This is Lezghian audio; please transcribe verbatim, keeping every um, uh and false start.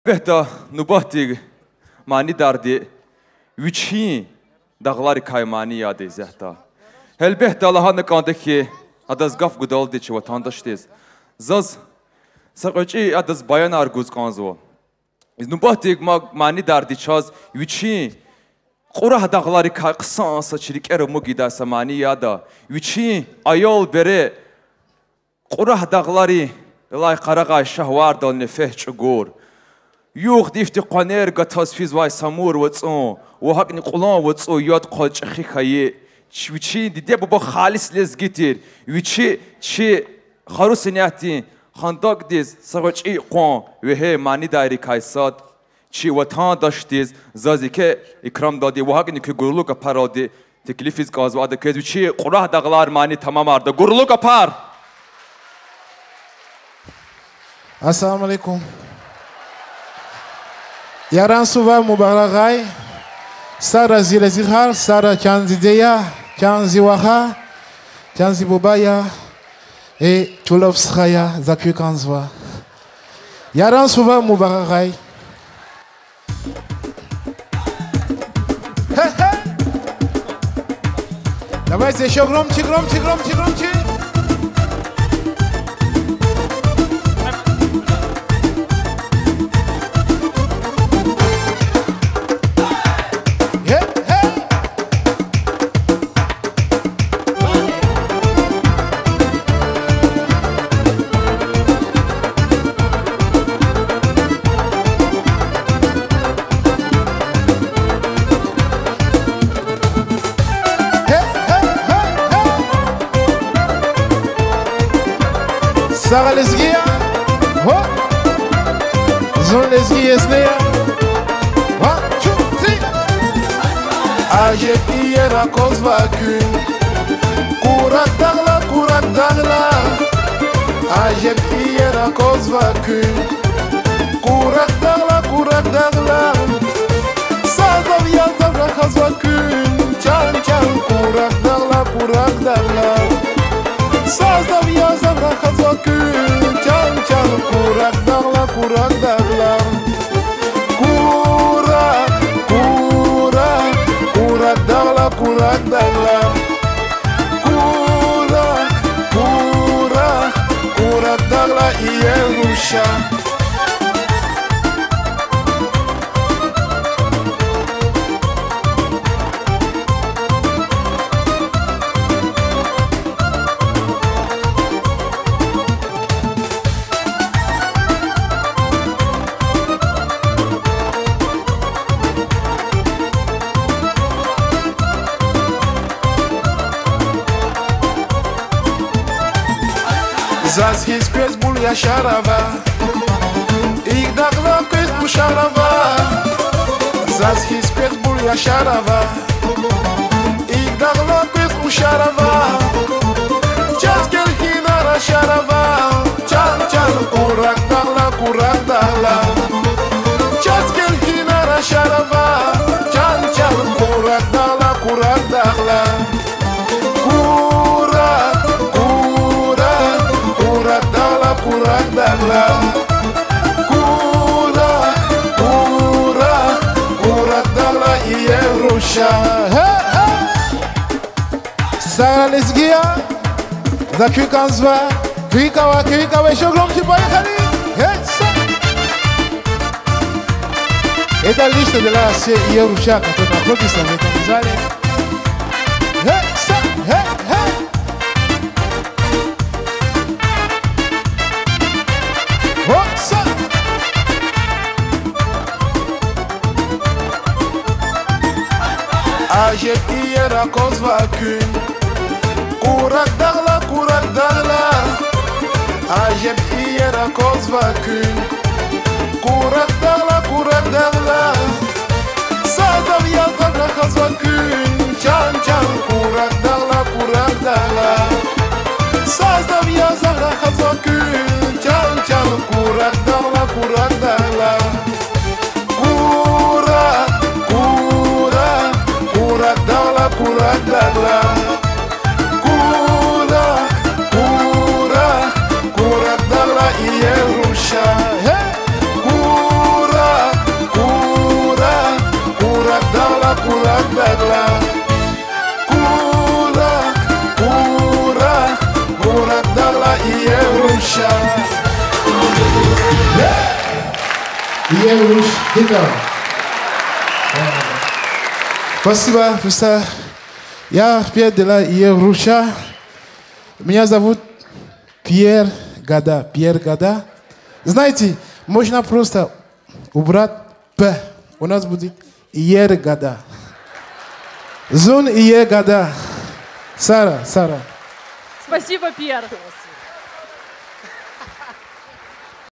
Гьелбетда, нубатдин манидарди вичин дагъларикай мани яда исятда. Гьелбетда, лагьана кӀанда хьи, адаз гаф гудалди чи ватандашдиз. Заз са кьве чӀи адаз баянар гуз кӀанзава. Нубатдин ма-, манидарди чаз вичин Кьурагь дагъларикай хъсан са чи рикӀера муг ийидай са мани яда, вичин аял бере Кьурагь дагъларилай къарагъай шагьвардал нефес чӀугур, югъди-ифди къванер гатаз физвай Самур вацӀун ва гьакӀни Кьулан вацӀун яд хъваз чӀехи хьайи, чи вичин диде-буба халис лезги тир, вичи чи Хару Сенятдин хандакӀдиз са гъвечӀи къван вегьей манидайрикай сад, чи ватандашдиз заз еке икрамдалди ва гьакӀни куь гурлу капаралди теклифиз кӀанзава, ада квез вичин Кьурагь дагълар мани тамамарда. Гурлу капар! Ассаламу алейкум. Яран сувар мубарагъай. Сара зи лезгияр, сара чан дидеяр, чан зи вахар, чан зи бубаяр, э, чулав стхаяр, за куь кӀанзава. Яран сувар мубарагъай. Давайте ещё громче, громче, громче, громче. Э, э. Сагъ лезгияр. Гьо. Зун лезги есне я. One, two, three. Ажеб иер аквазва куьн. Курагь дагълар, Курагь дагълар. Ажеб иер аквазва куьн. Курагь дагълар, Курагь дагълар. Сазав-язав рахазва куьн, чан-чан, Курагь дагълар, Курагь дагълар. Сазав-язав рахазва куьн, чан-чан, Курагь дагълар, Курагь дагълар. Курагь, Курагь, Курагь дагълар, Курагь дагълар. Курагь, Курагь, Курагь дагълар, иер рушар. Заз хьиз квез бул яшар ава, и дагълар квез рушар ава. Заз хьиз квез бул яшар ава, и дагълар квез рушар ава. Чаз гелгьинар ашар ава, чан-чан, Курагь дагълар, Курагь дагълар. Чаз гелгьинар ашар ава, чан-чан, Курагь дагълар, Курагь дагълар. Курагь, Курагь, Курагь дагълар, Курагь дагълар. Курагь, Курагь, Курагь дагълар, иер рушар. Гье, гье! Сагъ лезгияр, за куьн кӀанзава, куьн кӀанзава, куьн кӀанзава, ещё громче, поехали! Гье, са! Это лично для всех иер рушар, которые находятся в этом зале. Гье, са, гье, гье! Гьо, са! Ажеб иер аквазва куьн. Курагь дагълар, Курагь дагълар. Ажеб иер аквазва куьн. Курагь дагълар, Курагь дагълар. Сазав-язав рахазва куьн, чан-чан, Курагь дагълар, Курагь дагълар. Сазав-язав рахазва куьн, чан-чан, Курагь дагълар, Курагь дагълар. Курагь, Курагь, Курагь дагълар, Курагь дагълар. Курагь, Курагь, Курагь дагълар, иер рушар. Гье! Курагь, Курагь, курагь, курагь, курагь дала иер руша. Иер руш дика. Спасибо, Фирса. Я педила иер руша. Меня зовут Пьер Гада, Пьер Гада. Знаете, можно просто убрать П. У нас будет Иер Гада. Зун Иер Гада. Сара, Сара. Спасибо, Пьер.